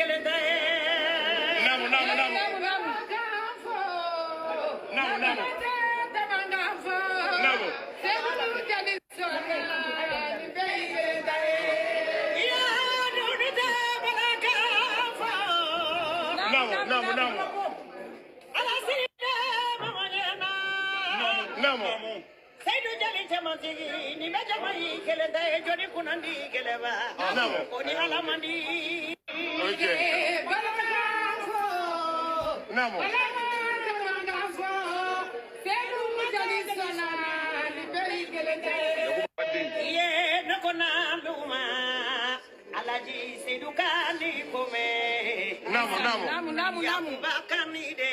kelen tɛ ye. Naamu, naamu, naamu. Naamu, naamu. Naamu. Yaa tɛ bala kan fɔ. Naamu, naamu, naamu. Ala sini tɛ mɔgɔ ɲɛna. Naamu. Seyidu jali cɛmantigi nin bɛ jama y'i kelen ta ye jɔnni kunnandi kɛlɛba. Naamu. O ni Ala man di. O ye tiɲɛ. Naamu. Iye ne ko nanduma Alaji Seyidu kandi kome. Naamu, naamu. Naamu, naamu, naamu. Yakuba kandi de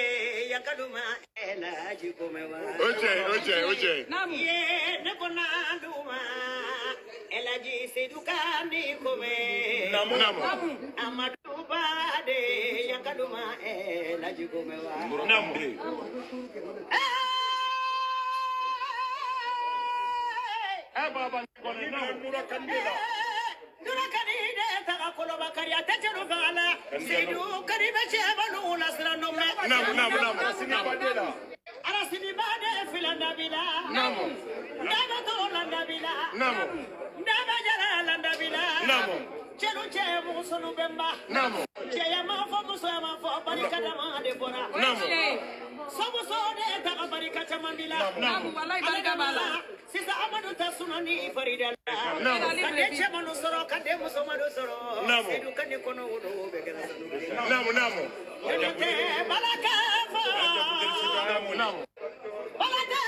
yankaduma Alaji kome wa. O ye tiɲɛ ye, o ye tiɲɛ ye, o ye tiɲɛ ye. Naamu. Iye ne ko nanduma Alaji Seyidu kandi kome. Naamu. Naamu. Amadu Bade yankaduma Alaji kome wa. Naamu. Hey! Ɛ baba ni kɔni naamu. Nura Kande la. Nura kadi de taga koloba kari a tɛ cɛlu faga la. Seyidu kadi bɛ cɛbalu la siran dɔ mɛ. Naamu, naamu, naamu. Arasini Bade la. Arasini bade fila dabila. Naamu. Ndaba toro la dabila. Naamu. Ndaba jara la dabila. Naamu. Cɛlu cɛ musonu bɛnba. Naamu. Cɛya ma fɔ musoya ma fɔ barika dama de bɔra. Naamu. Somuso de taga barika caman bila. Naamu, walayi barika b'a la. Sisan Amadu ta suna ni farida la. Naamu. Ka den cɛmanu sɔrɔ ka den musomanu sɔrɔ. Naamu. Seyidu ka nin kɔnɔ wolo bɛɛ kɛra sanu ye. Naamu, naamu. Yɛlɛ tɛ bala ka fɔ. Naamu, naamu. Bala tɛ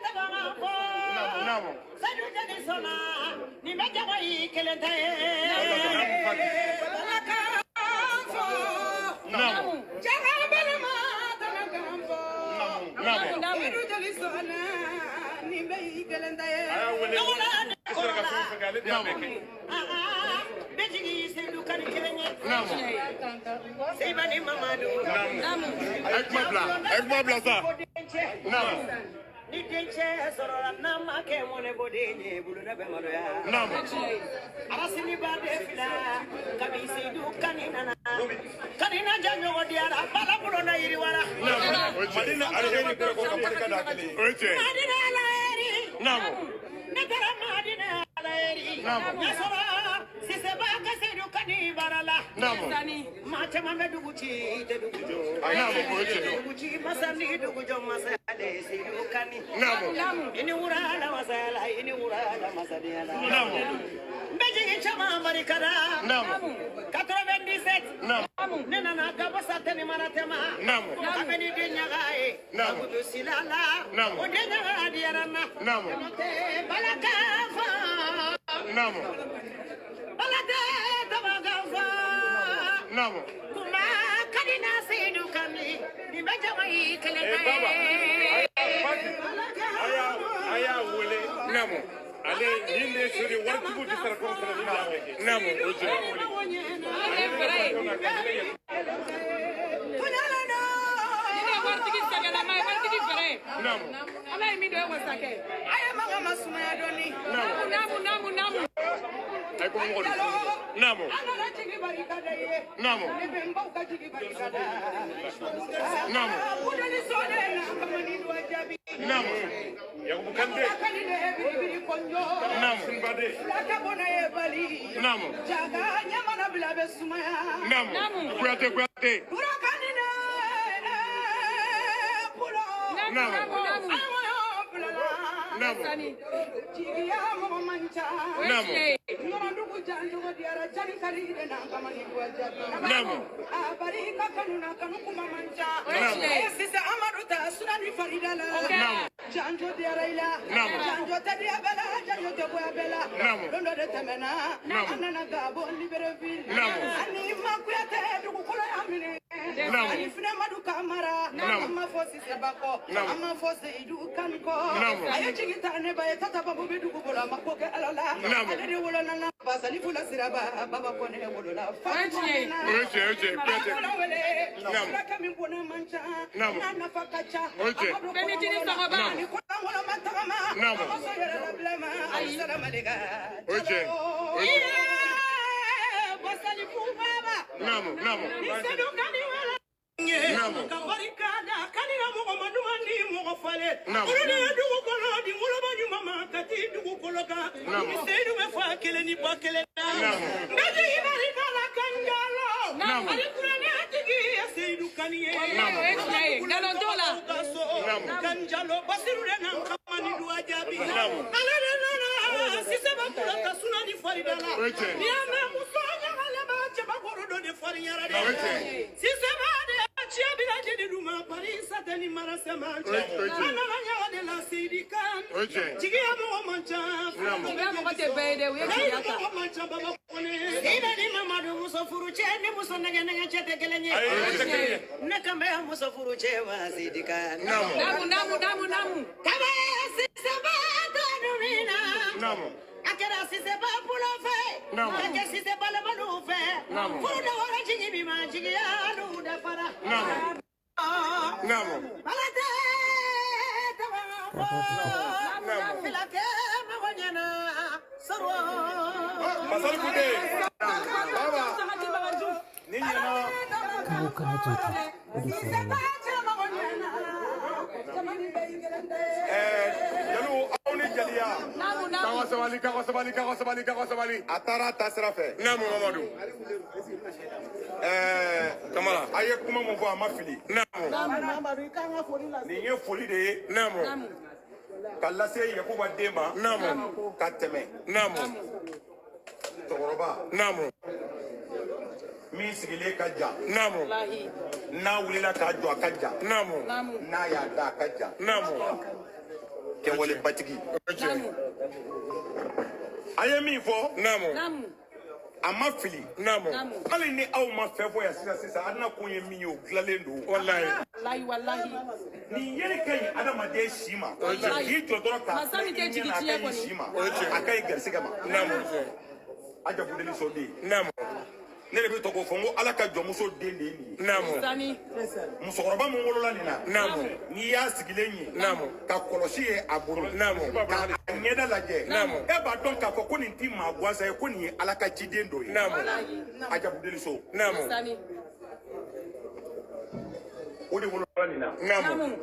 dabama fɔ. Naamu, naamu. Seyidu jeli sɔnna nin bɛ jama y'i kelen ta ye. Bala kan fɔ. Naamu. Jaga balama tana kan fɔ. Naamu. Naamu. Seyidu jeli sɔnna nin bɛɛ y'i kelen ta ye. A y'a wele. Dɔgɔla ni I sera ka fɛn o fɛn kɛ, ale de y'a bɛɛ kɛ. Aa bɛ jigin Seyidu ka nin kelen ye. Naamu. Seyibani Mamadu. Naamu. A ye kuma bila. A ye kuma bila sa. Ko dencɛ. Naamu. Ni dencɛ sɔrɔla n'a ma kɛ mɔnɛ bɔ den ye boloda bɛ maloya. Naamu. Arasini ba de fila kabi Seyidu kani nana. Kani na ja ɲɔgɔn diyara bala bolo na yiriwara. Naamu. O ye tiɲɛ ye. Madina Alheri bɛɛ ko ka barika da kelen ye. O ye tiɲɛ ye. Madina Alheri. Naamu. Ne taara Madina Alheri. Naamu. N'a sɔrɔ Siseba ka Seyidu kani baara la. Naamu. Sani. Maa caman bɛ dugu ci i tɛ dugu jɔ. Naamu, o ye tiɲɛ ye. Dugu ci masa ni dugu jɔ masa ale Seyidu kani. Naamu. Naamu. I ni wura la masaya la i ni wura la masadenya la. Naamu. N bɛ jigin caman barika da. Naamu. 97. Naamu. Ne nana ka bɔ satani mara tɛma. Naamu. Kabini den ɲaga ye. Naamu. Abudu sila la. Naamu. O den ɲaga diyara n na. Naamu. N'o tɛ bala kan fɔ. Naamu. Bala tɛ daba kan fɔ. Naamu. Kuma ka di na Seyidu Kani. Nin bɛ jama y'i kelen Eh, ta Baba. ye. A y'a wele. Naamu. Ale nin de ye sori waritigiw tɛ sara ko fana nin de y'a bɛɛ kɛ. Naamu, o ye tiɲɛ ye. Ala de ye fɛrɛ ye. Ni ne ye waritigi sɛgɛlama ye, waritigi fɛrɛ ye. Naamu. Ala ye min don e wasa kɛ. A ye maga ma sumaya dɔɔni. Naamu. Naamu, naamu, naamu. A ye kuma mɔgɔ don. Naamu. An nana jigi barika da ye. Naamu. Ne bɛ n baw ka jigi barika da. Naamu. Kudali sɔnne na kamani duwa jaabi. Naamu. Yakubu Kante. Kani de biribiri kɔnjɔ. Naamu. Sinbade. Fulakɛ bɔnna ye bali. Naamu. Jaga ɲamana bila bɛ sumaya. Naamu. Kuyate, Kuyate. Burakani de pulo. Naamu, Naamu. naamu, naamu. Amoyo bulala. Naamu. Sani. Jigiya mɔgɔ man ca. O ye Naamu. tiɲɛ ye. Nɔnɔdugu jancogo diyara jani kari de n'a kamani duwa jaabi. Naamu. A barika kanu na kanu kuma man ca. O ye tiɲɛ A ye. ye Sise Amadu ta suna ni farida la. O kɛra. Naamu. Janjo diyara i la. Naamu. Janjo tɛ diya bɛɛ la, janjo tɛ goya bɛɛ la. Naamu. Don dɔ de tɛmɛna. Naamu. An nana Gabon Libreville. Naamu. Ani Makuyate dugukolo y'a minɛ. Naamu. Ani Finɛmadu Kamara. Naamu. An ma fɔ Sise Ba kɔ. Naamu. An ma fɔ Seyidu Kani kɔ. Naamu. A ye jigi ta ne ba ye tata babu bɛ dugu bolo a ma ko kɛ Ala la. Naamu. Ale de wolola na Basali fula siraba baba kɔnɛ wolola. O ye tiɲɛ ye. O ye tiɲɛ ye, o ye tiɲɛ ye. Kuyate. Naamu. Fulakɛ min bɔnɛ man ca. Naamu. N'a nafa ka ca. O ye tiɲɛ. A ma don Bɛɛ ni jini sɔngɔba. Ani kɔnɔngolo ma tagama. Naamu. A ma sɔn yɛrɛ labila ma. Alisalamalekan. O ye tiɲɛ ye. O ye tiɲɛ ye. Basali fu baba. Naamu. Naamu. Ni Seydou Kani wala. Naamu. Ka barika da Kani na mɔgɔ ma duman ni mɔgɔ falen. Naamu. Olu de ye dugukolo di woloba ɲuman ma ka t'i dugukolo kan. Naamu. Ni Seydou bɛ fa kelen ni ba kelen na. Naamu. N bɛ jigin barika la Kanjalo. Naamu. Ali kuranɛ tigi ye Seydou Kani ye. Naamu. O ye tiɲɛ ye. Nkalon t'o la. Ka so. Naamu. Kanjalo Basiru de na kama ni duwa jaabi. Naamu. Ale de nana Siseba kula ka suna ni farida la. O ye tiɲɛ ye. N'i y'a mɛn muso ɲagalen b'a cɛbakɔrɔ dɔ de farinyara dɛ. O ye tiɲɛ ye. Siseba de ciya bi lajɛlen du ma Paris satani mara sɛman cɛ. O ye tiɲɛ ye. An nana ɲaga de la Seydi kan. O ye tiɲɛ ye. Jigiya mɔgɔ man ca. Naamu. Jigiya mɔgɔ tɛ bɛɛ ye dɛ, u ye jigiya ta. Mɔgɔ man ca Baba Kɔnɛ. Ina ni Mamadu muso furu cɛ ni muso nɛgɛ nɛgɛ cɛ tɛ kelen ye. Ayi, o tɛ kelen ye. Ne kan bɛ muso furu cɛ ma Seydi Kan. Naamu. Naamu, naamu, naamu, naamu. Kaba Siseba tanu min na. Naamu. A kɛra Siseba bolo fɛ. Naamu. Ka kɛ Siseba labanu fɛ. Naamu. Furu dɔwɛrɛ jigi bi ma jigiya n'u dafara. Naamu. Naamu. Balate tawa Naamu. filakɛ mago ɲɛna sɔrɔ. Masali Kunde. Baba. Ni ɲinɛna. K'aw kana to ten o de fɔra n ye. Jeliw aw ni jeliya. Naamu, naamu. K'aw ka sabali, k'aw ka sabali, k'aw ka sabali, k'aw ka sabali. A taara a taasira fɛ. Naamu Mamadu. Kamara. A ye kuma mun fɔ a ma fili. Naamu. Nin ye foli de ye Naamu. ka lase Yakuba den ma. Naamu. Ka tɛmɛ. Naamu. Cɛkɔrɔba Naamu. min sigilen ka jan. Naamu. Walahi. N'a wulila k'a jɔ a ka jan. Naamu. Naamu. N'a y'a da a ka jan. Naamu. Kɛwale batigi. O ye tiɲɛ ye. Naamu. A ye min fɔ Naamu. Naamu. a ma fili. Naamu. Naamu. Hali ni aw ma fɛn fɔ yan sisan sisan a na kun ye min ye o dilanlen don. Walayi. Walahi, walahi. Nin yeli ka ɲi adamaden si ma. tiɲɛ. K'i jɔ dɔrɔn k'a Masa min tɛ filɛ i ɲɛ jigi na, a tiɲɛ ka ɲi kɔni. si ma. O ye tiɲɛ. A ka ɲi garisigɛ ma. Naamu. O ye tiɲɛ ye. Ajabu deli so den. Naamu. Ne de bɛ to k'o fɔ n ko Ala ka jɔnmuso den de ye nin ye. Naamu. Sani. Musokɔrɔba min wolola nin na. Naamu. N'i y'a sigilen ye. Naamu. Ka kɔlɔsi ye a bolo. Naamu. Ka a ɲɛda lajɛ. Naamu. E b'a dɔn k'a fɔ ko nin ti maa gansan ye ko nin ye Ala ka ciden dɔ ye. Naamu. Ajabu deli so. Naamu. Sani. O de wolola nin na. Naamu. Naamu.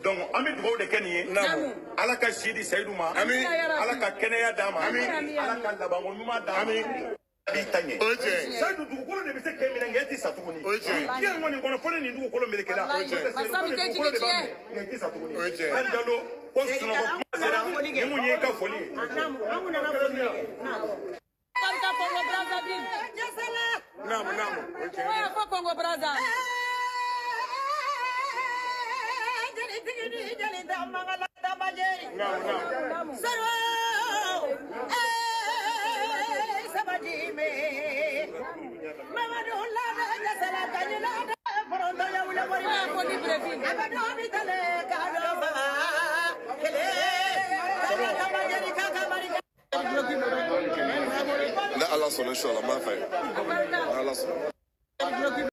Donc an bɛ dugawu de kɛ nin ye. Naamu. Ala ka si di Seyidu ma. Ami. Ala ka kɛnɛya d'a ma. Ami. Ala ka labanko ɲuman d'a ma. Ami. A b'i ta ɲɛ. O ye tiɲɛ ye. Seyidu dugukolo de bɛ se k'e minɛ nka e tɛ sa tuguni. O ye tiɲɛ ye. Diɲɛ kɔni kɔnɔ fo ni nin dugukolo melekela. Walayi. Masa min tɛ jigi tiɲɛ. Nka i tɛ sa tuguni. O ye tiɲɛ ye. An Jalo ko sunɔgɔ kuma sera nin kun ye i ka foli ye. Naamu, an kun nana foli de kɛ. Naamu. Barika Congo Brazzaville. Jasala. Naamu, naamu. O ye tiɲɛ Ko ye. yan fɔ Congo Brazza. Jelitigi ni jeli damangala damajeri. Naamu, naamu. Naamu. Sɔrɔ. Sabaji me. Mamadu lada jasala kaɲi lada fɔrɔntɔ ya wuli wari. Ko yan fɔ Libreville. Abado bi tale kado faga. Kele. Kala damajeri kaka marika. Ni Ala sɔnna inshallah n b'a fɛ. A barika. Ni Ala sɔnna.